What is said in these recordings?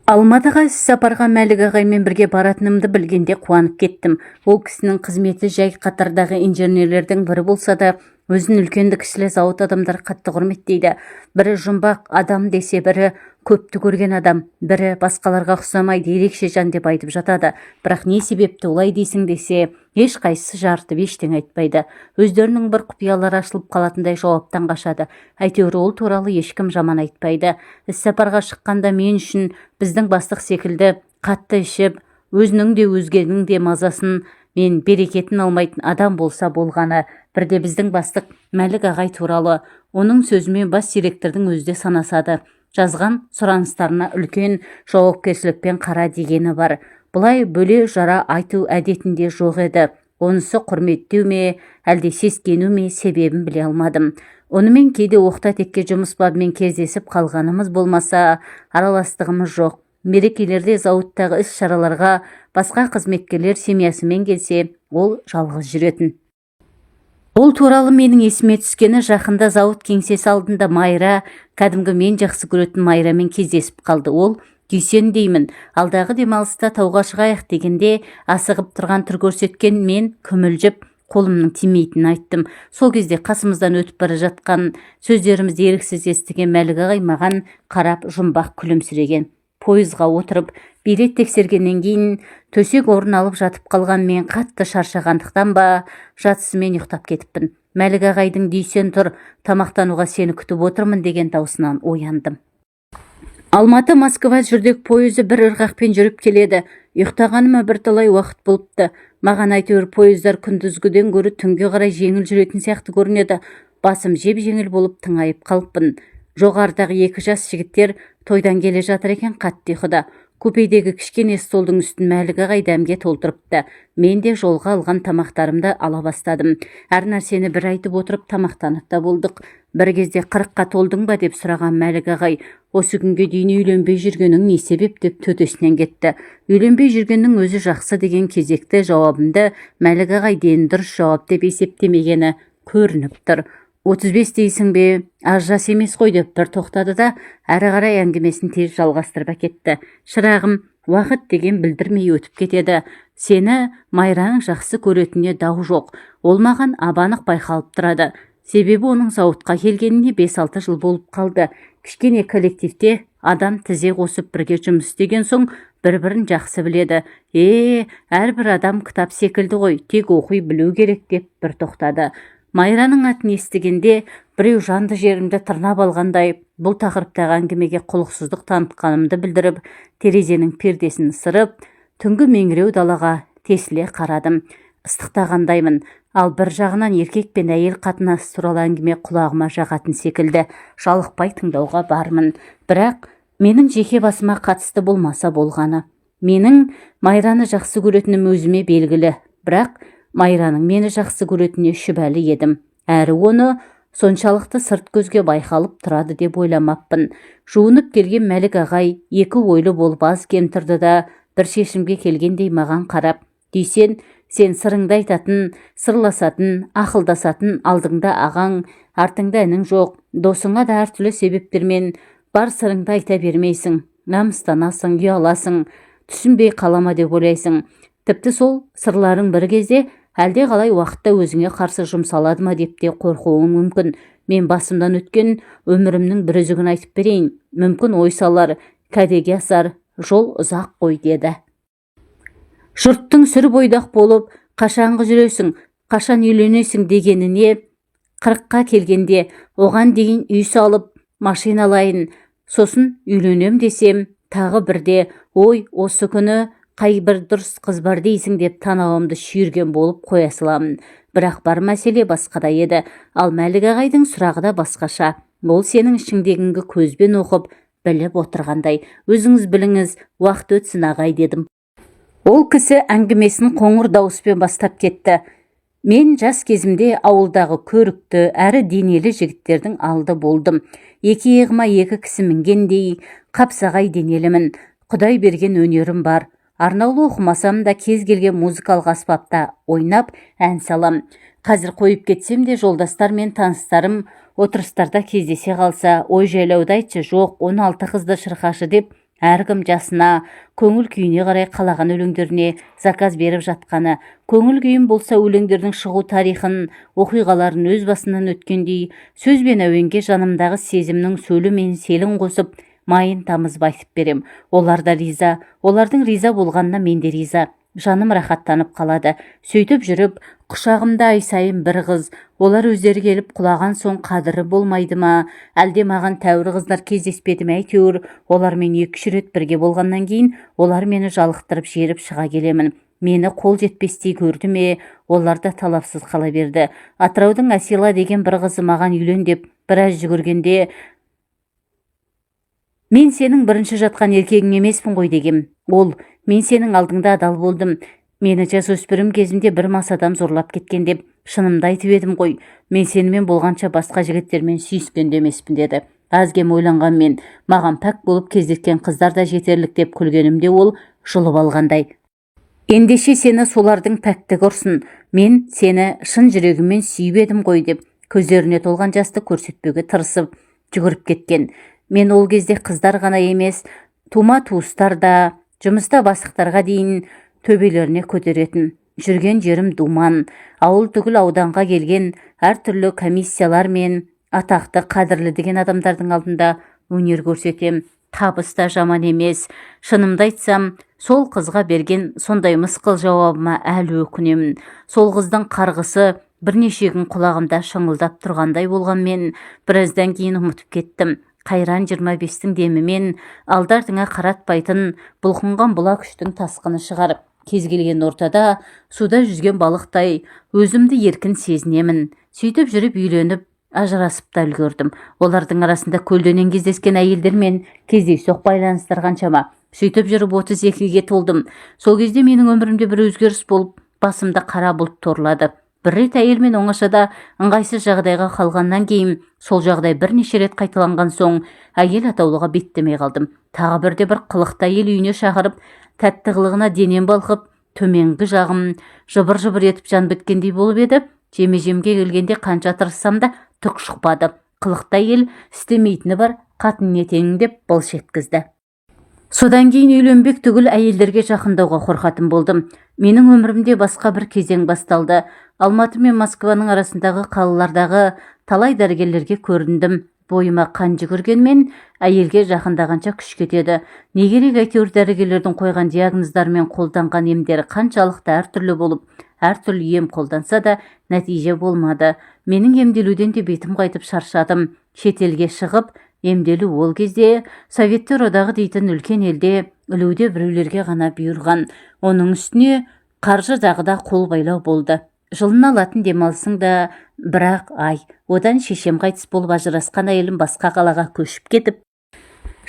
Алматыға іссапарға Мәлік ағаймен бірге баратынымды білгенде қуанып кеттім. Ол кісінің қызметі жай қатардағы инженерлердің бірі болса да, өзін үлкенді-кішілі зауыт адамдары қатты құрметтейді. Бірі жұмбақ адам десе, бірі көпті көрген адам, бірі басқаларға ұқсамайды, ерекше жан деп айтып жатады. Бірақ не себепті олай дейсің десе, ешқайсысы жарытып ештеңе айтпайды. Өздерінің бір құпиялары ашылып қалатындай жауаптан қашады. Әйтеуір ол туралы ешкім жаман айтпайды. Іссапарға шыққанда мен үшін біздің бастық секілді қатты ішіп, өзінің де, өзгенің де мазасын мен берекетін алмайтын адам болса болғаны. Бірде біздің бастық Мәлік ағай туралы: «Оның сөзімен бас директордың өзі де санасады, жазған сұраныстарына үлкен жауапкершілікпен қара», – дегені бар. Бұлай бөле жара айту әдетінде жоқ еді. Онысы құрметтеу ме, әлде сескену ме, себебін біле алмадым. Онымен кейде оқта-текте жұмыс бабымен кездесіп қалғанымыз болмаса, араластығымыз жоқ. Мерекелерде зауыттағы іс-шараларға басқа қызметкерлер семьясымен келсе, ол жалғыз жүретін. Ол туралы менің есіме түскені жақында зауыт кеңсесі алдында Майра, кәдімгі мен жақсы көретін Майрамен кездесіп қалды. Ол: «Дүйсен деймін, алдағы демалыста тауға шығайық», – дегенде, асығып тұрған түр көрсеткен мен күмілжіп қолымның тимейтінін айттым. Сол кезде қасымыздан өтіп бара жатқан, сөздерімізді еріксіз естіген Мәлік ағай маған қарап жұмбақ күлімсіреген. Пойызға отырып, билет тексергеннен кейін төсек орын алып жатып қалған мен қатты шаршағандықтан ба, жатысымен ұйықтап кетіппін. Мәлік ағайдың: «Дүйсен, тұр, тамақтануға сені күтіп отырмын», – деген даусынан ояндым. Алматы – Москва жүрдек пойызы бір ырғақпен жүріп келеді. Ұйықтағаныма бірталай уақыт болыпты. Маған әйтеуір пойыздар күндізгіден гөрі түнге қарай жеңіл жүретін сияқты көрінеді. Басым жеп-жеңіл болып тыңайып қалыппын. Жоғарыдағы екі жас жігіттер тойдан келе жатыр екен, қатты ұйқыда. Купедегі кішкене столдың үстін Мәлік ағай дәмге толтырыпты. Мен де жолға алған тамақтарымды ала бастадым. Әр нәрсені бір айтып отырып тамақтанып та болдық. Бір кезде: «40-қа толдың ба?» – деп сұраған Мәлік ағай: «Осы күнге дейін үйленбей жүргенің не себеп?» – деп төтесінен кетті. «Үйленбей жүргеннің өзі жақсы», – деген кезекті жауабымды Мәлік ағай дені дұрыс жауап деп есептемегені көрініп тұр. «35 дейсің бе, аз жас емес қой», – деп бір тоқтады да, әрі қарай әңгімесін тез жалғастырып әкетті. «Шырағым, уақыт деген білдірмей өтіп кетеді. Сені Майраның жақсы көретініне дау жоқ. Ол маған ап-анық байқалып тұрады. Себебі оның зауытқа келгеніне 5-6 жыл болып қалды. Кішкене коллективте адам тізе қосып бірге жұмыс істеген соң, бір-бірін жақсы біледі. Е, әрбір адам кітап секілді ғой, тек оқи білу керек», – деп бір тоқтады. Майраның атын естігенде біреу жанды жерімді тырнап алғандай, бұл тақырыптағы әңгімеге құлықсыздық танытқанымды білдіріп, терезенің пердесін ысырып, түнгі меңіреу далаға тесіле қарадым. Ыстықтағандаймын. Ал бір жағынан еркек пен әйел қатынасы туралы әңгіме құлағыма жағатын секілді, жалықпай тыңдауға бармын. Бірақ менің жеке басыма қатысты болмаса болғаны. Менің Майраны жақсы көретінім өзіме белгілі, бірақ Майраның мені жақсы көретініне шүбәлі едім. Әрі оны соншалықты сырт көзге байқалып тұрады деп ойламаппын. Жуынып келген Мәлік ағай екі ойлы болып аз кем тұрды да, бір шешімге келгендей маған қарап: «Дүйсен, сен сырыңды айтатын, сырласатын, ақылдасатын алдыңда ағаң, артыңда інің жоқ. Досыңа да әртүрлі себептермен бар сырыңды айта бермейсің. Намыстанасың, ұяласың, түсінбей қалама деп ойлайсың. Тіпті сол сырларың бір кезде, әлде қалай уақытта өзіңе қарсы жұмсалады ма деп те қорқуың мүмкін. Мен басымнан өткен өмірімнің бір үзігін айтып берейін. Мүмкін, ой салар, кәдеге асар. Жол ұзақ қой», – деді. «Жұрттың сүр бойдақ болып қашанғы жүресің, қашан үйленесің дегеніне, 40-қа келгенде, оған дейін үй салып, машина алайын, сосын үйленем десем, тағы бірде: «Ой, осы күні қай бір дұрыс қыз бар дейсің?» – деп танауымды шүйірген болып қоя саламын». Бірақ бар мәселе басқада еді. Ал Мәлік ағайдың сұрағы да басқаша. Ол сенің ішіңдегіңді көзбен оқып біліп отырғандай. «Өзіңіз біліңіз, уақыт өтсін, ағай», – дедім. Ол кісі әңгімесін қоңыр дауыспен бастап кетті. «Мен жас кезімде ауылдағы көрікті әрі денелі жігіттердің алды болдым. Екі иығыма екі кісі мінгендей қапсағай денелімін. Құдай берген өнерім бар. Арнаулы оқымасам да, кез келген музыкалық аспапта ойнап, ән салам. Қазір қойып кетсем де, жолдастар мен таныстарым отырыстарда кездесе қалса: «Ой, жайлауды айтшы, жоқ, 16 қызды шырқашы», – деп Әркім жасына, көңіл күйіне қарай қалаған өлеңдеріне заказ беріп жатқаны. Көңіл күйім болса, өлеңдердің шығу тарихын, оқиғаларын өз басымнан өткендей сөз бен әуенге жанымдағы сезімнің сөлі мен селін қосып, майын тамызып айтып берем. Олар да риза, олардың риза болғанына мен де риза, жаным рахаттанып қалады. Сөйтіп жүріп құшағымда ай сайын бір қыз. Олар өздері келіп құлаған соң қадірі болмайды ма, әлде маған тәуір қыздар кездеспеді ме, әйтеуір олармен 2-3 рет бірге болғаннан кейін олар мені жалықтырып жеріп шыға келемін. Мені қол жетпестей көрді ме, олар да талапсыз қала берді. Атыраудың Әсила деген бір қызы маған үйлен деп біраз жүгіргенде, мен сенің бірінші жатқан еркегің емеспін ғой дегем. Ол: мен сенің алдыңда адал болдым, мені жасөспірім кезімде бір мас адам зорлап кеткен деп шынымды айтып едім ғой, мен сенімен болғанша басқа жігіттермен сүйіскен де емеспін деді. Аз-кем ойланғанмен, маған пәк болып кездескен қыздар да жетерлік деп күлгенімде, ол жұлып алғандай: ендеше сені солардың пәктігі ұрсын, мен сені шын жүрегіммен сүйіп едім ғой деп, көздеріне толған жасты көрсетпеуге тырысып жүгіріп кеткен. Мен ол кезде қыздар ғана емес, тума туыстар да, жұмыста бастықтарға дейін төбелеріне көтеретін. Жүрген жерім думан, ауыл түгіл ауданға келген әртүрлі комиссиялар мен атақты, қадірлі деген адамдардың алдында өнер көрсетем. Табыс та жаман емес. Шынымды айтсам, сол қызға берген сондай мысқыл жауабыма әлі өкінемін. Сол қыздың қарғысы бірнеше күн құлағымда шыңылдап тұрғандай болғанмен, біраздан кейін ұмытып кеттім. Қайран 25-тің демімен алды-артыңа қаратпайтын бұлқынған бұла күштің тасқыны шығар. Кез келген ортада суда жүзген балықтай өзімді еркін сезінемін. Сөйтіп жүріп үйленіп, ажырасып та үлгердім. Олардың арасында көлденең кездескен әйелдермен кездейсоқ байланыстар қаншама. Сөйтіп жүріп 32-ге толдым. Сол кезде менің өмірімде бір өзгеріс болып, басымда қара бұлт торлады. Бір рет әйелмен оңашада ыңғайсыз жағдайға қалғаннан кейін, сол жағдай бірнеше рет қайталанған соң, әйел атаулыға беттемей қалдым. Тағы бірде бір қылықты әйел үйіне шақырып, тәтті қылығына денем балқып, төменгі жағым жыбыр-жыбыр етіп жан біткендей болып еді, жеме-жемге келгенде қанша тырыссам да түк шықпады. Қылықты әйел: істемейтіні бар, қатын не тең деп былш еткізді. Содан кейін үйленбек түгіл, әйелдерге жақындауға қорқатын болдым. Менің өмірімде басқа бір кезең басталды. Алматы мен Москваның арасындағы қалалардағы талай дәрігерлерге көріндім. Бойыма қан жүгіргенмен, әйелге жақындағанша күш кетеді. Не керек, әйтеуір дәрігерлердің қойған диагноздары мен қолданған емдері қаншалықты әртүрлі болып, әртүрлі ем қолданса да, нәтиже болмады. Менің емделуден де бетім қайтып шаршадым. Шетелге шығып емделу ол кезде Советтер Одағы дейтін үлкен елде ілуде біреулерге ғана бұйырған. Оның үстіне қаржы жағы да қол байлау болды. Жылына алатын демалысың да бір-ақ ай. Одан шешем қайтыс болып, ажырасқан әйелім басқа қалаға көшіп кетіп,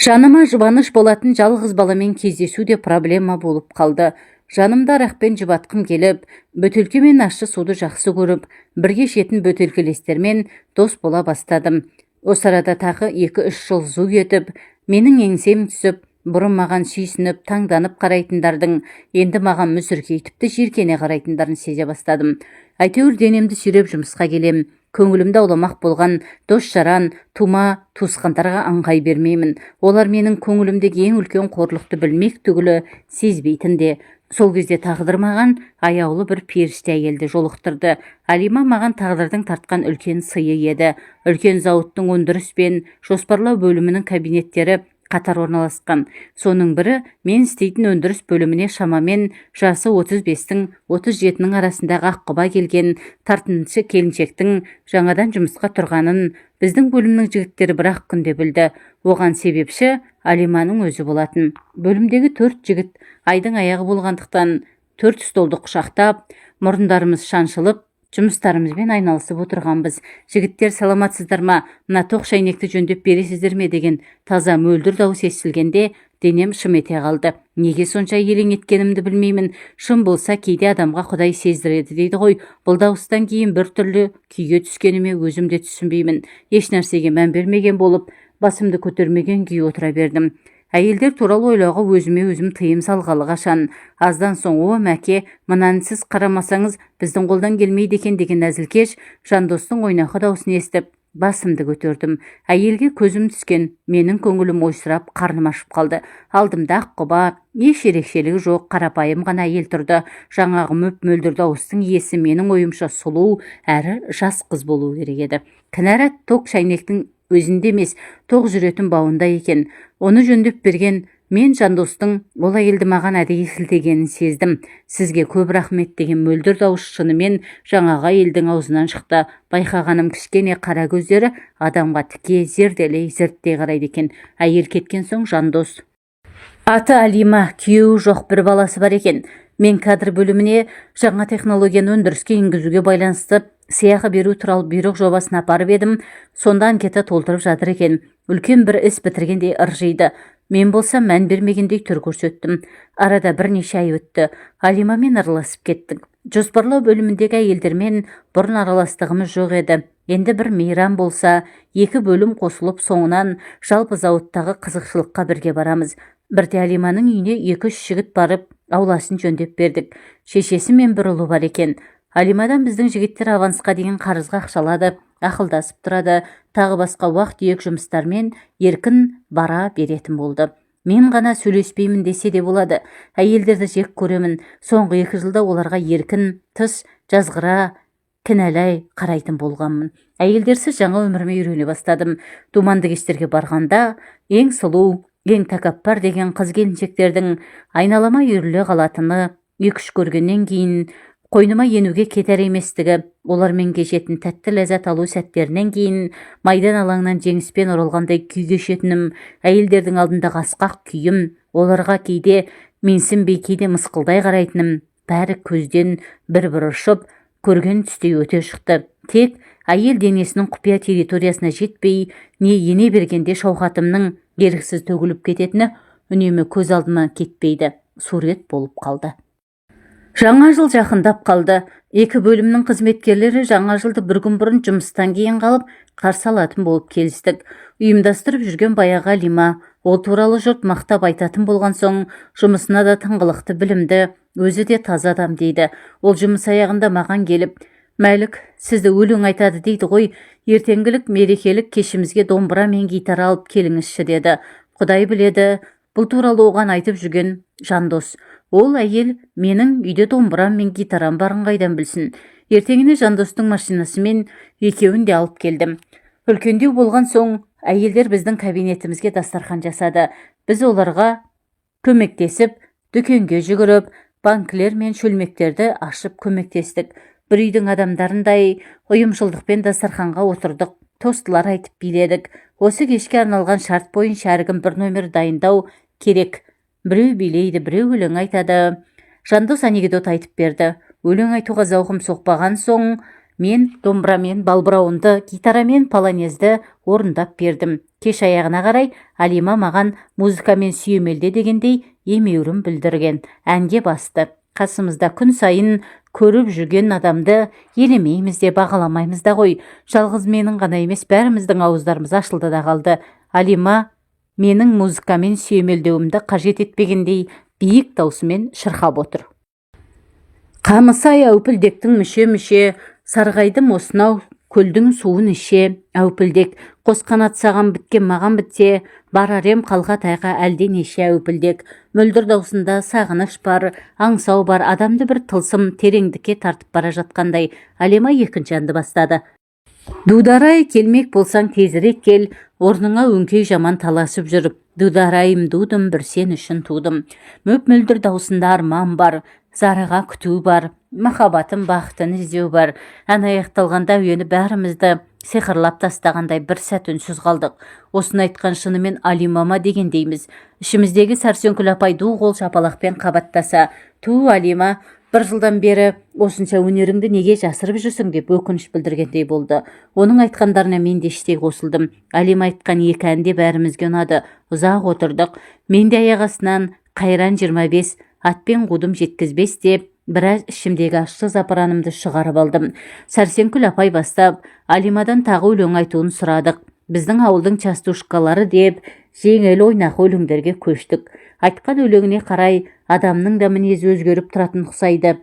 жаныма жұбаныш болатын жалғыз баламен кездесу де проблема болып қалды. Жанымда арақпен жұбатқым келіп, бөтелке мен ащы суды жақсы көріп, бірге ішетін бөтелкелестермен дос бола бастадым. Осы арада тағы 2-3 жыл зу етіп, менің еңсем түсіп, бұрын маған сүйсініп, таңданып қарайтындардың енді маған мүсіркей, тіпті жиіркене қарайтындарын сезе бастадым. Әйтеуір денемді сүйреп жұмысқа келем. Көңілімді ауламақ болған дос-жаран, тума туысқандарға ыңғай бермеймін. Олар менің көңілімдегі ең үлкен қорлықты білмек түгілі, сезбейтін де. Сол кезде тағдыр маған аяулы бір періште әйелді жолықтырды. Алима маған тағдырдың тартқан үлкен сыйы еді. Үлкен зауыттың өндіріс пен жоспарлау бөлімінің кабинеттері қатар орналасқан. Соның бірі мен істейтін өндіріс бөліміне шамамен жасы 35-тің 37-нің арасындағы аққұба келген тартыншы келіншектің жаңадан жұмысқа тұрғанын біздің бөлімнің жігіттері бір-ақ күнде білді. Оған себепші Алиманың өзі болатын. Бөлімдегі төрт жігіт айдың аяғы болғандықтан төрт столды құшақтап, мұрындарымыз шаншылып, жұмыстарымызбен айналысып отырғанбыз. Жігіттер, саламатсыздар ма? Мына тоқ шәйнекті жөндеп бересіздер ме деген таза мөлдір дауыс естілгенде, денем шым ете қалды. Неге сонша елең еткенімді білмеймін. Шын болса, кейде адамға Құдай сездіреді дейді ғой. Бұл дауыстан кейін бір түрлі күйге түскеніме өзім де түсінбеймін. Еш нәрсеге мән бермеген болып, басымды көтермеген күйі отыра бердім. Әйелдер туралы ойлауға өзіме өзім тыйым салғалы қашан. Аздан соң: «О, Мәке, мынаны сіз қарамасаңыз, біздің қолдан келмейді екен», – деген әзілкеш Жандостың ойнақы даусын естіп, Басымды көтердім. Әйелге көзім түскен. Менің көңілім ойсырап, қарным ашып қалды. Алдымда ақ құба, еш ерекшелігі жоқ, қарапайым ғана әйел тұрды. Жаңағы мөп-мөлдір дауыстың иесі менің ойымша сұлу әрі жас қыз болуы керек еді. Кінәрат ток шайнектің өзінде емес, тоқ жүретін бауында екен. Оны жөндеп берген мен Жандостың ол әйелді маған әдейі сілтегенін сездім. «Сізге көп рахмет», – деген мөлдір дауыс шынымен жаңағы әйелдің аузынан шықты. Байқағаным, кішкене қара көздері адамға тіке, зерделей, зерттей қарайды екен. Әйел кеткен соң Жандос: «Аты Алима, күйеуі жоқ, бір баласы бар екен. Мен кадр бөліміне жаңа технологияны өндіріске енгізуге байланысты сыйақы беру туралы бұйрық жобасын апарып едім, сонда анкета толтырып жатыр екен. Үлкен бір іс бітіргендей ыржиды. Мен болсам, мән бермегендей түр көрсеттім. Арада бірнеше ай өтті. Алимамен араласып кеттік. Жоспарлау бөліміндегі әйелдермен бұрын араластығымыз жоқ еді. Енді бір мейрам болса, екі бөлім қосылып, соңынан жалпы зауыттағы қызықшылыққа бірге барамыз. Бірде Алиманың үйіне екі-үш жігіт барып, ауласын жөндеп бердік. Шешесі мен бір ұлы бар екен. Алимадан біздің жігіттер авансқа деген қарызға ақша алады, ақылдасып тұрады, тағы басқа уақ-түйек жұмыстармен еркін бара беретін болды. Мен ғана сөйлеспеймін десе де болады. Әйелдерді жек көремін. Соңғы 2 жылда оларға еркін тыс жазғыра, кінәлай қарайтын болғанмын. Әйелдерсіз жаңа өміріме үйрене бастадым. Думанды кештерге барғанда ең сұлу, ең тәкаппар деген қыз келіншектердің айналама үйіріле қалатыны, екі-үш көргеннен кейін қойныма енуге кетер еместігі, олармен кешетін тәтті ләззат алу сәттерінен кейін майдан алаңынан жеңіспен оралғандай күй кешетінім, әйелдердің алдындағы асқақ күйім, оларға кейде менсінбей, кейде мысқылдай қарайтыным, бәрі көзден бір-бір ұшып, көрген түстей өте шықты. Тек әйел денесінің құпия территориясына жетпей не ене бергенде шауқатымның еріксіз төгіліп кететіні үнемі көз алдыма кетпейді, сурет болып қалды. Жаңа жыл жақындап қалды. Екі бөлімнің қызметкерлері жаңа жылды бір күн бұрын жұмыстан кейін қалып қарсы алатын болып келістік. Ұйымдастырып жүрген баяғы Алима. Ол туралы жұрт мақтап айтатын болған соң, жұмысына да тыңғылықты, білімді, өзі де таза адам дейді. Ол жұмыс аяғында маған келіп: «Мәлік, сізді өлең айтады дейді ғой. Ертеңгілік мерекелік кешімізге домбыра мен гитара алып келіңізші», – деді. Құдай біледі, бұл туралы оған айтып жүрген Жандос. Ол әйел менің үйде домбырам мен гитарам барын қайдан білсін? Ертеңіне Жандостың машинасымен екеуін де алып келдім. Үлкендеу болған соң әйелдер біздің кабинетімізге дастархан жасады. Біз оларға көмектесіп, дүкенге жүгіріп, банкілер мен шөлмектерді ашып көмектестік. Бір үйдің адамдарындай ұйымшылдықпен дастарханға отырдық, тостылар айтып биледік. Осы кешке арналған шарт бойынша әркім бір номер дайындау керек: біреу билейді, біреу өлең айтады. Жандос анекдот айтып берді. Өлең айтуға зауқым соқпаған соң, мен домбырамен балбырауынды, гитарамен полонезді орындап бердім. Кеш аяғына қарай Алима маған музыкамен сүйемелде дегендей емеурін білдірген әнге басты. Қасымызда күн сайын көріп жүрген адамды елемейміз де, бағаламаймыз да ғой. Жалғыз менің ғана емес, бәріміздің ауыздарымыз ашылды да қалды. Алима менің музыкамен сүйемелдеуімді қажет етпегендей биік даусымен шырқап отыр: «Қамысы-ай, әупілдектің мүше-мүше, сарғайдым осынау көлдің суын іше. Әупілдек, қос қанат саған біткен, маған бітсе, барар ем қалға тайға әлденеше». Әупілдек. Мөлдір даусында сағыныш бар, аңсау бар, адамды бір тылсым тереңдікке тартып бара жатқандай. Алима екінші әнді бастады: «Дударай, келмек болсаң, тезірек кел, орныңа өңкей жаман таласып жүр. Дударайым, дудым, бір сен үшін тудым». мөп мөлдір даусында арман бар, зарыға күту бар, махаббатын, бақытын іздеу бар. Ән аяқталғанда әуені бәрімізді сиқырлап тастағандай, бір сәт үнсіз қалдық. Осыны айтқан шынымен Алима ма дегендейміз. Ішіміздегі Сәрсенкүл апай ду қол шапалақпен қабаттаса: «Ту, Алима, бір жылдан бері осынша өнеріңді неге жасырып жүрсің?» – деп өкініш білдіргендей болды. Оның айтқандарына мен де іштей қосылдым. Алима айтқан екі ән де бәрімізге ұнады. Ұзақ отырдық. Мен де аяқ астынан «Қайран 25, атпен қудым жеткізбес» деп, біраз ішімдегі ащы запыранымды шығарып алдым. Сәрсенкүл апай бастап, Алимадан тағы өлең айтуын сұрадық. «Біздің ауылдың частушкалары» деп, жеңіл, ойнақы өлеңдерге көштік. Айтқан өлеңіне қарай адамның да мінезі өзгеріп тұратын ұқсайды.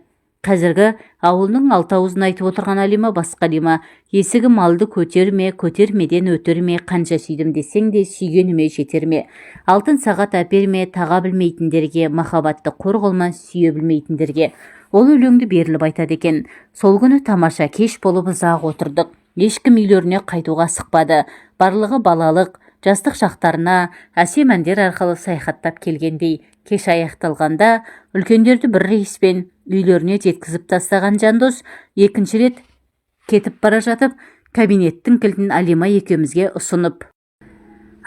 Қазіргі ауылының алты ауызын айтып отырған Алима басқа Алима. Есігім алды көтерме, көтермеден өтер ме, қанша сүйдім десең де, сүйгеніме жетер ме? Алтын сағат әперме таға білмейтіндерге, махаббатты қор қылма сүйе білмейтіндерге. Ол өлеңді беріліп айтады екен. Сол күні тамаша кеш болып ұзақ отырдық. Ешкім үйлеріне қайтуға асықпады. Барлығы балалық, жастық шақтарына әсем әндер арқылы саяхаттап келгендей. Кеш аяқталғанда үлкендерді бір рейспен үйлеріне жеткізіп тастаған Жандос екінші рет кетіп бара жатып, кабинеттің кілтін Алима екеумізге ұсынып: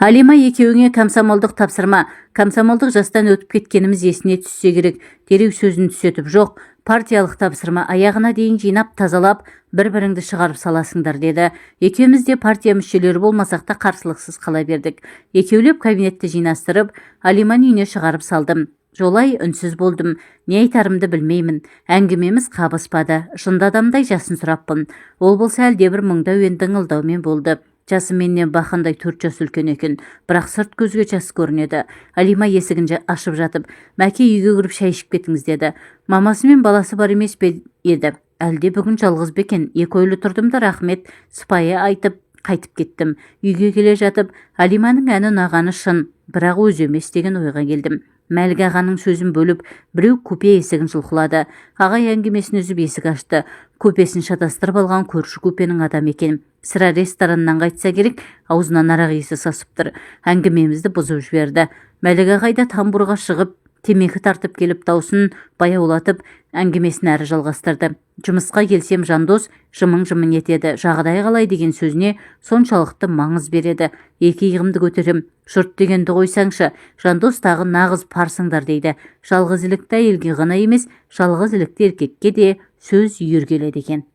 «Алима екеуіңе комсомолдық тапсырма». Комсомолдық жастан өтіп кеткеніміз есіне түссе керек, дереу сөзін түзетіп: «Жоқ, партиялық тапсырма. Аяғына дейін жинап, тазалап, бір-біріңді шығарып саласыңдар», – деді. Екеуміз де партия мүшелері болмасақ та, қарсылықсыз қала бердік. Екеулеп кабинетті жинастырып, Алиманы үйіне шығарып салдым. Жолай үнсіз болдым. Не айтарымды білмеймін. Әңгімеміз қабыспады. Жынды адамдай жасын сұраппын. Ол болса әлдебір мұңды әуенді ыңылдаумен болды. Жасы менен бақандай 4 жас үлкен екен, бірақ сырт көзге жас көрінеді. Алима есігін ашып жатып: «Мәке, үйге кіріп шай ішіп кетіңіз», – деді. Мамасы мен баласы бар емес пе еді, әлде бүгін жалғыз ба екен? Екі ойлы тұрдым да, рахмет сыпайы айтып, қайтып кеттім. Үйге келе жатып, Алиманың әні ұнағаны шын, бірақ өзі емес деген ойға келдім. Мәлік ағаның сөзін бөліп, біреу купе есігін жұлқылады. Ағай әңгімесін үзіп, есік ашты. Купесін шатастырып алған көрші купенің адамы екен. Сірә, рестораннан қайтса керек, аузынан арақ иісі сасып тұр. Әңгімемізді бұзып жіберді. Мәлік ағай да тамбурға шығып, темекі тартып келіп, даусын баяулатып, әңгімесін әрі жалғастырды. «Жұмысқа келсем, Жандос жымың-жымың етеді. Жағдай қалай деген сөзіне соншалықты маңыз береді. Екі иығымды көтерем. Жұрт дегенді қойсаңшы, Жандос тағы нағыз парсыңдар дейді. Жалғыз ілікті әйелге ғана емес, жалғыз ілікті еркекке де сөз үйір келеді екен».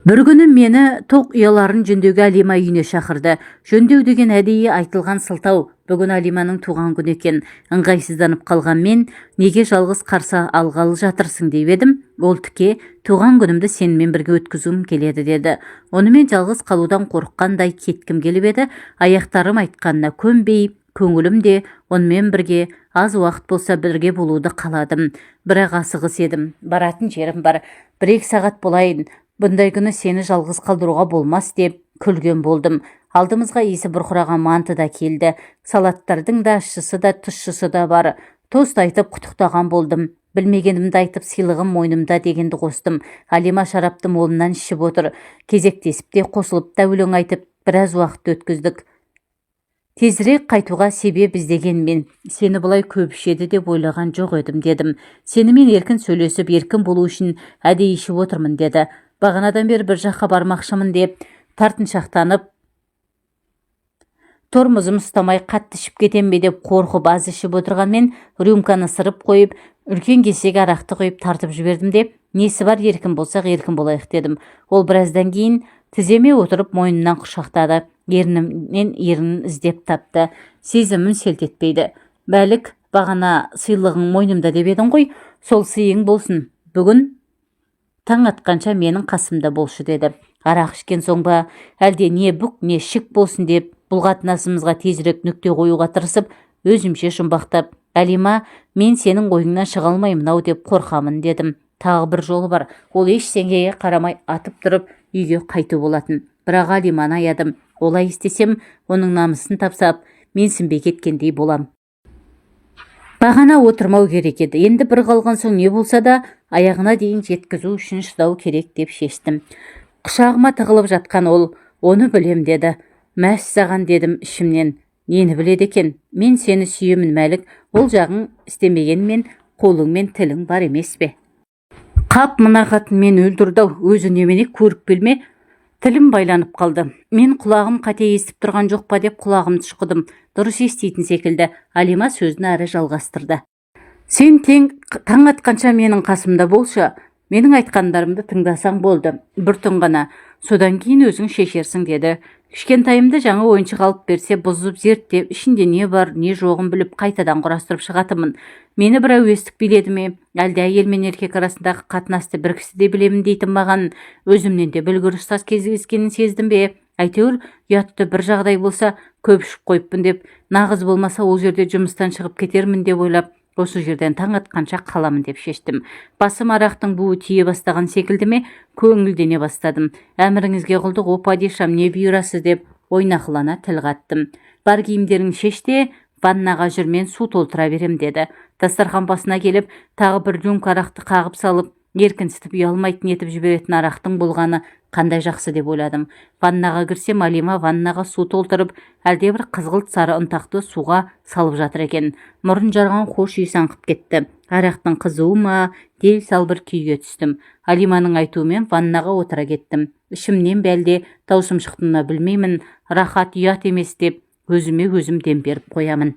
Бір күні мені тоқ ұяларын жөндеуге Алима үйіне шақырды. Жөндеу деген әдейі айтылған сылтау. Бүгін Алиманың туған күні екен. Ыңғайсызданып қалған мен: «Неге жалғыз қарсы алғалы жатырсың?» – деп едім, ол тіке: «Туған күнімді сенімен бірге өткізгім келеді», – деді. Онымен жалғыз қалудан қорыққандай кеткім келіп еді, аяқтарым айтқанына көнбей, көңілім де онымен бірге аз уақыт болса бірге болуды қаладым. Бірақ асығыс едім, баратын жерім бар, 1-2 сағат болайын, бұндай күні сені жалғыз қалдыруға болмас деп күлген болдым. Алдымызға иісі бұрқыраған манты да келді. Салаттардың да ащысы да, тұщысы да бар. Тост айтып құттықтаған болдым. Білмегенімді айтып, сыйлығым мойнымда дегенді қостым. Алима шарапты молынан ішіп отыр. Кезектесіп те, қосылып та өлең айтып, біраз уақыт өткіздік. Тезірек қайтуға себеп іздеген мен: «Сені бұлай көп ішеді деп ойлаған жоқ едім», – дедім. «Сенімен еркін сөйлесіп, еркін болу үшін әдейі ішіп отырмын», – деді. Бағанадан бері бір жаққа бармақшымын деп тартыншақтанып, тормозым ұстамай қатты ішіп кетем бе деп қорқып аз ішіп отырған мен рюмканы сырып қойып, үлкен кесек арақты құйып тартып жібердім де: «Несі бар, еркін болсақ, еркін болайық», – дедім. Ол біраздан кейін тіземе отырып, мойнымнан құшақтады, ернімнен ернін іздеп тапты. Сезімім селт етпейді. «Мәлік, бағана сыйлығың мойнымда деп едің ғой, сол сыйың болсын. Бүгін таң атқанша менің қасымда болшы», – деді. Арақ ішкен соң ба, әлде не бүк, не шік болсын деп, бұл қатынасымызға тезірек нүкте қоюға тырысып, өзімше жұмбақтап: «Әлима, мен сенің ойыңнан шыға алмаймын ау деп қорқамын», – дедім. Тағы бір жолы бар, ол ештеңеге қарамай атып тұрып үйге қайту болатын. Бірақ Алиманы аядым. Олай істесем, оның намысын тапсап, менсінбей кеткендей болам. Бағана отырмау керек еді. Енді бір қалған соң не болса да аяғына дейін жеткізу үшін шыдау керек деп шештім. Құшағыма тығылып жатқан ол: «Оны білем», – деді. «Мәссаған», – дедім ішімнен. Нені біледі екен? «Мен сені сүйемін, Мәлік. Ол жағын істемегенмен, қолың мен тілің бар емес пе?» Қап, мына қатын мені өлтірді-ау. Өзі немене, көріпкел ме? Тілім байланып қалды. Мен құлағым қате естіп тұрған жоқ па деп құлағымды шұқыдым. Дұрыс еститін секілді. Алима сөзін әрі жалғастырды: «Сен тең таң атқанша менің қасымда болшы. Менің айтқандарымды тыңдасаң болды. Бір түн ғана. Содан кейін өзің шешерсің», – деді. Кішкентайымда жаңа ойыншық алып берсе, бұзып, зерттеп, ішінде не бар, не жоғын біліп, қайтадан құрастырып шығатынмын. Мені бір әуестік биледі ме, әлде әйел мен еркек арасындағы қатынасты бір кісідей білемін дейтін маған өзімнен де білгір ұстаз кездескенін сездім бе, әйтеуір ұятты бір жағдай болса, көп ішіп қойыппын деп, нағыз болмаса, ол жерде жұмыстан шығып кетермін деп ойлап Осы жерден таң атқанша қаламын деп шештім. Басым арақтың буы тие бастаған секілді ме, көңілдене бастадым. «Әміріңізге құлдық, о падишам, не бұйырасыз?» – деп ойнақылана тіл қаттым. «Бар, киімдеріңді шеш те, ваннаға жүр, мен су толтыра берем», – деді. Дастархан басына келіп, тағы бір рюмка арақты қағып салып, еркінсітіп, ұялмайтын етіп жіберетін арақтың болғаны қандай жақсы деп ойладым. Ваннаға кірсем, Алима ваннаға су толтырып, әлдебір қызғылт сары ұнтақты суға салып жатыр екен. Мұрын жарған хош иіс аңқып кетті. Арақтың қызуы ма, дел сал бір күйге түстім. Алиманың айтуымен ваннаға отыра кеттім. Ішімнен бе, әлде даусым шықты ма, білмеймін, «Рахат ұят емес» деп өзіме өзім дем беріп қоямын.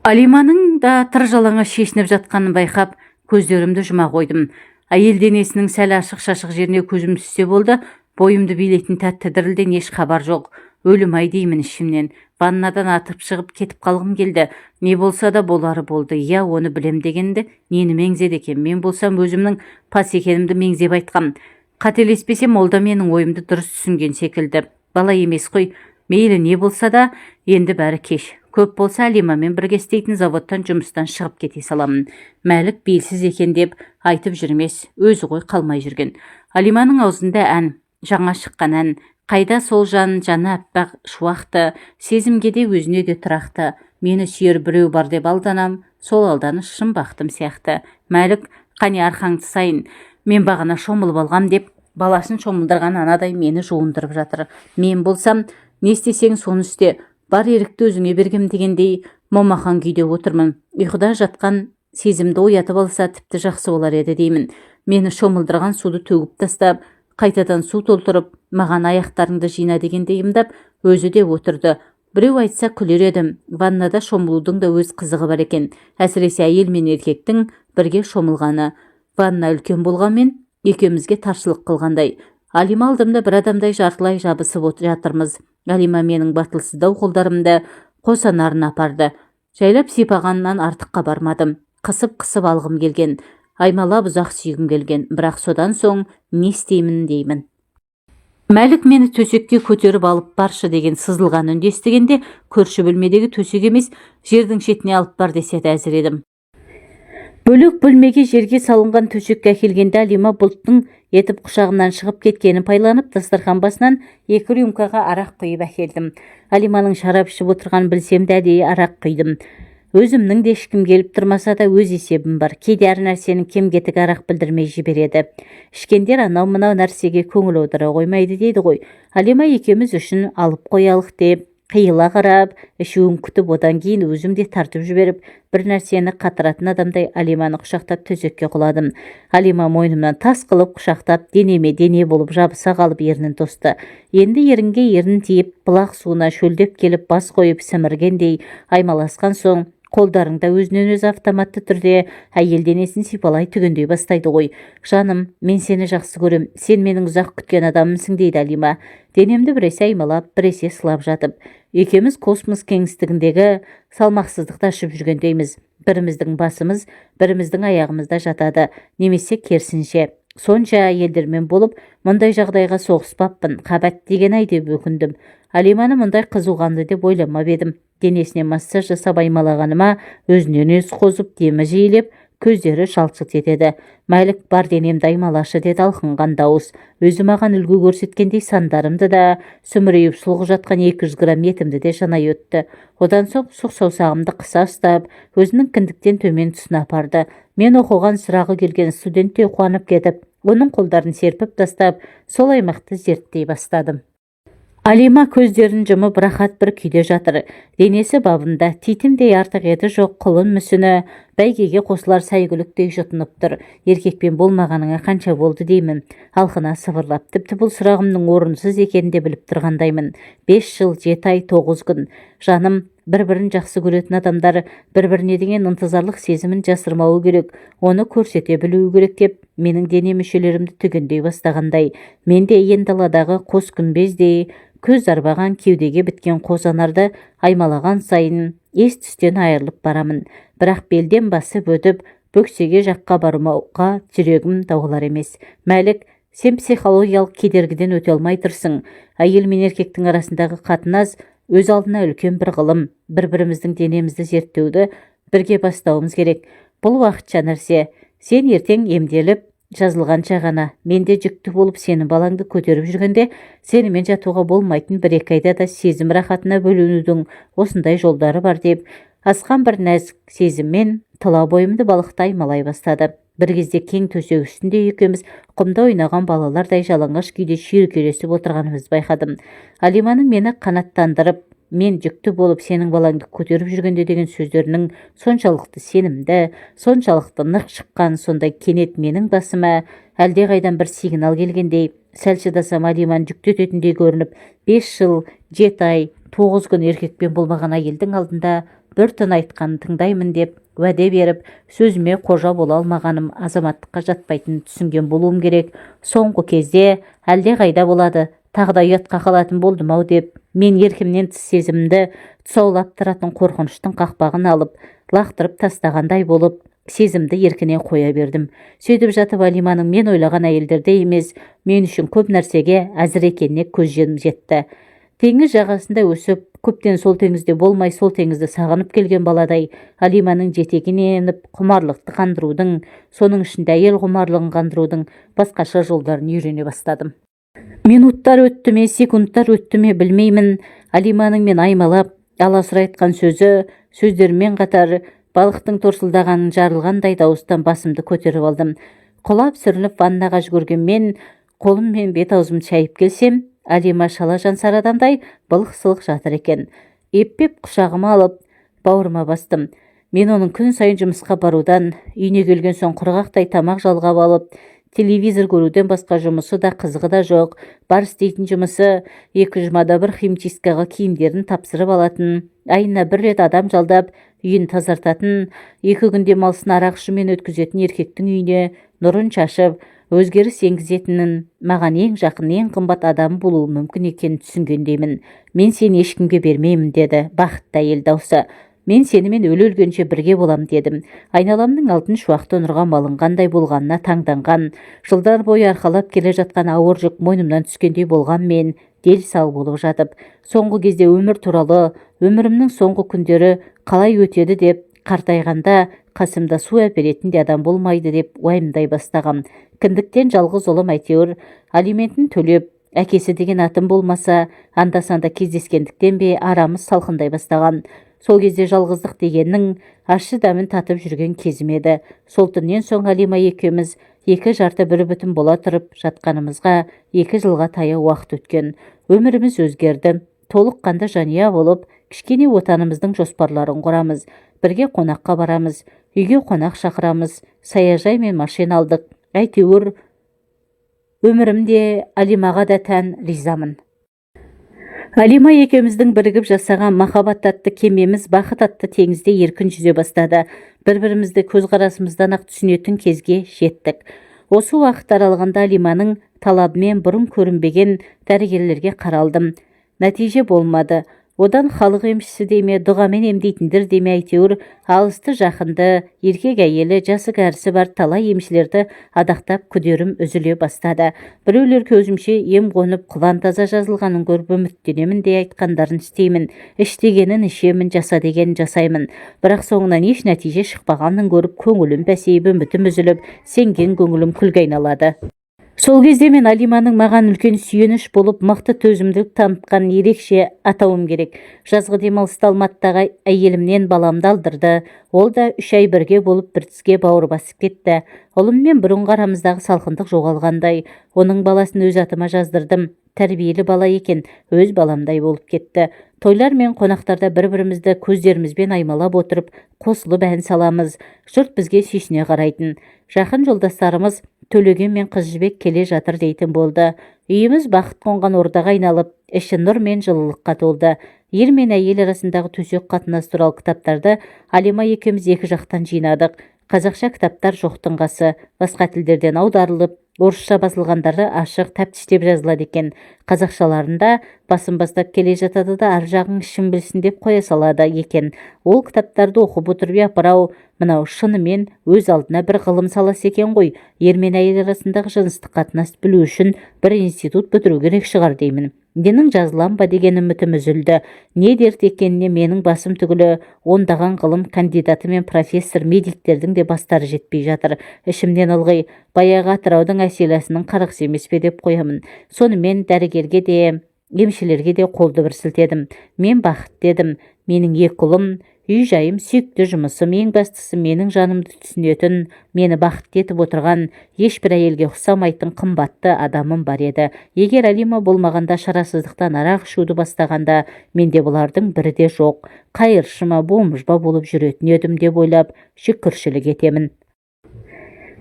Алиманың да тыр жалаңаш шешініп жатқанын байқап, көздерімді жұма қойдым. Әйел денесінің сәл ашық-шашық жеріне көзім түссе болды, бойымды билейтін тәтті дірілден еш хабар жоқ. Өлім-ай деймін ішімнен. Ваннадан атып шығып кетіп қалғым келді. Не болса да болары болды. Иә, оны білем дегенді нені меңзеді екен? Мен болсам өзімнің пас екенімді меңзеп айтқам. Қателеспесем, ол да менің ойымды дұрыс түсінген секілді. Бала емес қой. Мейлі, не болса да, енді бәрі кеш. Көп болса, Алимамен бірге істейтін заводтан жұмыстан шығып кете саламын. Мәлік белсіз екен деп айтып жүрмес, өзі ғой қалмай жүрген. Алиманың аузында ән, жаңа шыққан ән. Қайда сол жан, жаны аппақ шуақты, сезімге де, өзіне де тұрақты. Мені сүйер біреу бар деп алданам, сол алданыш шын бақытым сияқты. «Мәлік, қане, арқаңды сайын, мен бағана шомылып алғам», – деп, баласын шомылдырған анадай мені жуындырып жатыр. Мен болсам, не істесең соны істе, бар ерікті өзіңе бергем дегендей момақан күйде отырмын. Ұйқыда жатқан сезімді оятып алса, тіпті жақсы болар еді деймін. Мені шомылдырған суды төгіп тастап, қайтадан су толтырып, маған аяқтарыңды жина дегендей ымдап, өзі де отырды. Біреу айтса, күлер едім. Ваннада шомылудың да өз қызығы бар екен, әсіресе әйел мен еркектің бірге шомылғаны. Ванна үлкен болғанмен, екеумізге таршылық қылғандай. Алима алдымда бір адамдай жартылай жабысып жатырмыз. Алима менің батылсыздау қолдарымды қос анарына апарды. Жайлап сипағаннан артыққа бармадым. Қысып-қысып алғым келген, аймалап ұзақ сүйгім келген. Бірақ содан соң не істеймін деймін. «Мәлік, мені төсекке көтеріп алып баршы», – деген сызылған үнді естігенде, көрші бөлмедегі төсек емес, жердің шетіне алып бар десе де әзір едім. Бөлек бөлмеге жерге салынған төсекке әкелгенде, Алима бұлттың етіп құшағымнан шығып кеткенін пайдаланып, дастархан басынан екі рюмкаға арақ құйып әкелдім. Алиманың шарап ішіп отырғанын білсем де, әдейі арақ құйдым. Өзімнің де ішкім келіп тұрмаса да, өз есебім бар. Кейде әр нәрсенің кем-кетігі арақ білдірмей жібереді. Ішкендер анау-мынау нәрсеге көңіл аудара қоймайды дейді ғой. Алима екеуміз үшін алып қоялық деп қиыла қарап, ішуін күтіп, одан кейін өзім де тартып жіберіп, бір нәрсені қатыратын адамдай Алиманы құшақтап төсекке құладым. Алима мойнымнан тас қылып құшақтап, денеме дене болып жабыса қалып, ернін тосты. Енді ерінге ерін тиіп, бұлақ суына шөлдеп келіп бас қойып сіміргендей аймаласқан соң, қолдарың да өзінен өзі автоматты түрде әйел денесін сипалай, түгендей бастайды ғой. «Жаным, мен сені жақсы көрем, сен менің ұзақ күткен адамымсың», – дейді Алима денемді біресе аймалап, біресе сылап жатып. Екеуміз космос кеңістігіндегі салмақсыздықты ашып жүргендейміз. Біріміздің басымыз біріміздің аяғымызда жатады немесе керісінше. Сонша әйелдермен болып, мұндай жағдайға соғыспаппын, қабат деген ай деп өкіндім. Алиманы мұндай қызуқанды деп ойламап едім. Денесіне массаж жасап аймалағаныма өзінен өзі қозып, демі жиілеп, көздері жалт-жұлт етеді. «Мәлік, бар, денемді аймалашы», – деді алқынған дауыс. Өзі маған үлгі көрсеткендей сандарымды да, сүмірейіп сұлғы жатқан 200 грамм етімді де жанай өтті. Одан соң сұқ саусағымды қыса ұстап, өзінің кіндіктен төмен тұсына апарды. Мен оқыған сұрағы келген студенттей қуанып кетіп, оның қолдарын серпіп тастап, сол аймақты зерттей бастадым. Алима көздерін жұмып, рахат бір күйде жатыр. Денесі бабында, титімдей артық еті жоқ, құлын мүсіні бәйгеге қосылар сәйгүліктей жұтынып тұр. «Еркекпен болмағаныңа қанша болды?» – деймін алқына сыбырлап. Тіпті бұл сұрағымның орынсыз екенін де біліп тұрғандаймын. 5 жыл, 7 ай, 9 күн, жаным. Бір-бірін жақсы көретін адамдар бір-біріне деген ынтызарлық сезімін жасырмауы керек, оны көрсете білуі керек, деп менің дене мүшелерімді түгендей бастағандай. Мен де иен даладағы қос күмбездей көз арбаған кеудеге біткен қос анарды аймалаған сайын ес түстен айырылып барамын. Бірақ белден басып өтіп, бөксеге жаққа бармауға жүрегім даулар емес. «Мәлік, сен психологиялық кедергіден өте алмай тұрсың. Әйел мен еркектің арасындағы қатынас өз алдына үлкен бір ғылым. Бір біріміздің денемізді зерттеуді Бірге бастауымыз керек. Бұл уақытша нәрсе. Сен ертең емделіп жазылғанша ғана. Мен де жүкті болып сенің балаңды көтеріп жүргенде сенімен жатуға болмайтын 1-2 айда да сезім рахатына бөленудің осындай жолдары бар деп асқан бір нәзік сезіммен тұла бойымды балықтай аймалай бастады. Бір кезде кең төсек үстінде екеуміз құмда ойнаған балалардай жалаңаш күйде шүйіркелесіп отырғанымызды байқадым. Алиманың мені қанаттандырып, мен жүкті болып сенің балаңды көтеріп жүргенде деген сөздерінің соншалықты сенімді, соншалықты нық шыққан сондай кенет менің басыма әлдеқайдан бір сигнал келгендей, сәл шыдасам Алиманы жүктететіндей көрініп, 5 жыл 7 ай 9 күн еркекпен болмаған әйелдің алдында бір түн айтқанын тыңдаймын деп уәде беріп, сөзіме қожа бола алмағаным азаматтыққа жатпайтынын түсінген болуым керек. Соңғы кезде әлдеқайда болады, тағы да ұятқа қалатын болдым-ау деп, мен еркімнен тыс сезімді тұсаулап тұратын қорқыныштың қақпағын алып, лақтырып тастағандай болып, сезімді еркіне қоя бердім. Сөйтіп жатып Алиманың мен ойлаған әйелдердей емес, мен үшін көп нәрсеге әзір екеніне көзім жетті. Теңіз жағасында өсіп, көптен сол теңізде болмай, сол теңізді сағынып келген баладай Алиманың жетегіне еніп, құмарлықты қандырудың, соның ішінде әйел құмарлығын қандырудың басқаша жолдарын үйрене бастадым. Минуттар өтті ме, секундтар өтті ме, білмеймін. Алиманың мен аймалап, аласұра айтқан сөзі, сөздерімен қатар балықтың торсылдағанын жарылғандай дауыстан басымды көтеріп алдым. Құлап сүрініп ваннаға жүгірген мен қолым мен бет аузымды шайып келсем, Алима шала жансар адамдай былқ-сылқ жатыр екен. Еппеп құшағыма алып, бауырыма бастым. Мен оның күн сайын жұмысқа барудан, үйіне келген соң құрғақтай тамақ жалғап алып, телевизор көруден басқа жұмысы да, қызығы да жоқ. Бар істейтін жұмысы 2 жұмада бір химчисткаға киімдерін тапсырып алатын, айына бір рет адам жалдап, үйін тазартатын, 2 күн демалысын арақ ішумен өткізетін еркектің үйіне нұрын шашып, өзгеріс енгізетінін, маған ең жақын, ең қымбат адам болуы мүмкін екенін түсінгендеймін. Мен сені ешкімге бермеймін, деді бақытты әйел даусы. Мен сенімен өле-өлгенше бірге болам, дедім. Айналамның алтын шуақты нұрға малынғандай болғанына таңданған, жылдар бойы арқалап келе жатқан ауыр жүк мойнымнан түскендей болған мен дел сал болып жатып, соңғы кезде өмір туралы, өмірімнің соңғы күндері қалай өтеді деп, қартайғанда қасымда су әперетін де адам болмайды деп уайымдай бастағам. Кіндіктен жалғыз ұлым әйтеуір алиментін төлеп, әкесі деген атым болмаса, анда-санда кездескендіктен бе арамыз салқындай бастаған. Сол кезде жалғыздық дегеннің ащы дәмін татып жүрген кезім еді. Сол түннен соң Алима екеуміз екі жарты бір бүтін бола тұрып жатқанымызға 2 жылға таяу уақыт өткен. Өміріміз өзгерді. Толыққанды жанұя болып, кішкене отанымыздың жоспарларын құрамыз. Бірге қонаққа барамыз, үйге қонақ шақырамыз, саяжай мен машина алдық. Әйтеуір өмірімде Алимаға да тән ризамын. Алима екеуміздің бірігіп жасаған махаббат атты кемеміз бақыт атты теңізде еркін жүзе бастады. Бір-бірімізді көзқарасымыздан-ақ түсінетін кезге жеттік. Осы уақыт аралығында Алиманың талабымен бұрын көрінбеген дәрігерлерге қаралдым. Нәтиже болмады. Одан халық емшісі деме, дұғамен емдейтіндер деме, әйтеуір алысты жақынды, еркек әйелі, жасы кәрісі бар талай емшілерді адақтап күдерім үзіле бастады. Біреулер көзімше ем қонып, құлан таза жазылғанын көріп үміттенемін де айтқандарын істеймін, іш дегенін ішемін, жаса дегенін жасаймын. Бірақ соңынан еш нәтиже шықпағанын көріп, көңілім пәсейіп, үмітім үзіліп, сенген көңілім күлге айналады. Сол кезде мен Алиманың маған үлкен сүйеніш болып, мықты төзімділік танытқанын ерекше атауым керек. Жазғы демалыста Алматыдағы әйелімнен баламды алдырды. Ол да 3 ай бірге болып, бір тіске бауыр басып кетті. Ұлыммен бұрынғы арамыздағы салқындық жоғалғандай. Оның баласын өз атыма жаздырдым. Тәрбиелі бала екен, өз баламдай болып кетті. Тойлар мен қонақтарда бір-бірімізді көздерімізбен аймалап отырып, қосылып ән саламыз. Жұрт бізге сүйсіне қарайтын. Жақын жолдастарымыз Төлеген мен Қыз Жібек келе жатыр дейтін болды. Үйіміз бақыт қонған ордаға айналып, іші нұр мен жылылыққа толды. Ер мен әйел арасындағы төсек қатынас туралы кітаптарды Алима екеуміз екі жақтан жинадық. Қазақша кітаптар жоқтың қасы, басқа тілдерден аударылып, орысша басылғандары ашық тәптіштеп жазылады екен. Қазақшаларында басын бастап келе жатады да ар жағың ішің білсін деп қоя салады екен. Ол кітаптарды оқып отырып, япырау, мынау шынымен өз алдына бір ғылым саласы екен ғой. Ер мен әйел арасындағы жыныстық қатынасты білу үшін бір институт бітіру керек шығар деймін. Менің жазылам ба деген үмітім үзілді. Не дерт екеніне менің басым түгілі, ондаған ғылым кандидаты мен профессор медиктердің де бастары жетпей жатыр. Ішімнен ылғи баяғы Атыраудың Әселасының қарғысы емес пе деп қоямын. Сонымен дәрігерге де, емшілерге де қолды бір сілтедім. Мен бақытты едім. Менің екі ұлым, үй-жайым, сүйікті жұмысым, ең бастысы менің жанымды түсінетін, мені бақытты етіп отырған, ешбір әйелге ұқсамайтын қымбатты адамым бар еді. Егер Алима болмағанда, шарасыздықтан арақ ішуді бастағанда, менде бұлардың бірі де жоқ, қайыршы ма, бомж ба болып жүретін едім деп ойлап, шүкіршілік етемін.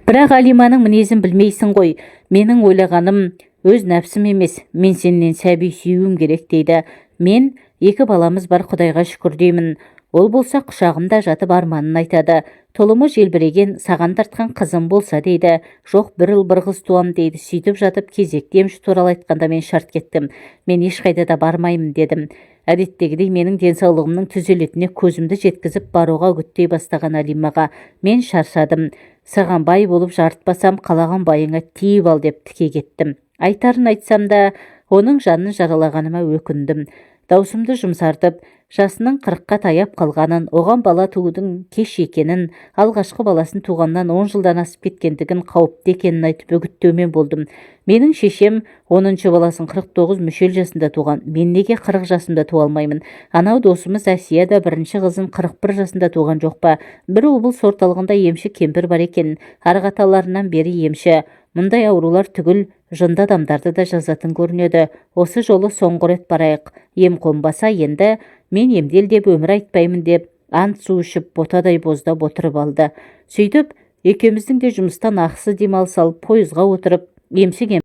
Бірақ Алиманың мінезін білмейсің ғой. Менің ойлағаным өз нәпсім емес, мен сенен сәби сүюім керек дейді. Мен екі баламыз бар, құдайға шүкір деймін. Ол болса құшағымда жатып арманын айтады. Тұлымы желбіреген, саған тартқан қызым болса дейді. Жоқ, бір ұл, бір қыз туам дейді. Сөйтіп жатып кезекті емші туралы айтқанда мен шарт кеттім. Мен ешқайда да бармаймын дедім. Әдеттегідей менің денсаулығымның түзелетініне көзімді жеткізіп, баруға үгіттей бастаған Алимаға мен шаршадым, саған бай болып жарытпасам, қалаған байыңа тиіп ал деп тіке кеттім. Айтарын айтсам да, оның жанын жаралағаныма өкіндім. Даусымды жұмсартып, жасының 40-қа таяп қалғанын, оған бала туудың кеш екенін, алғашқы баласын туғаннан 10 жылдан асып кеткендігін, қауіпті екенін айтып үгіттеумен болдым. Менің шешем 10-шы баласын 49 мүшел жасында туған. Мен неге 40 жасымда туа алмаймын? Анау досымыз Әсия да бірінші қызын 41 жасында туған жоқ па? Бір облыс орталығында емші кемпір бар екен. Арғы аталарынан бері емші. Мұндай аурулар түгіл, жынды адамдарды да жазатын көрінеді. Осы жолы соңғы рет барайық. Ем қонбаса, енді мен емдел деп өмір айтпаймын деп ант су ішіп, ботадай боздап отырып алды. Сөйтіп екеуміздің де жұмыстан ақысы демалыс алып, пойызға отырып, емші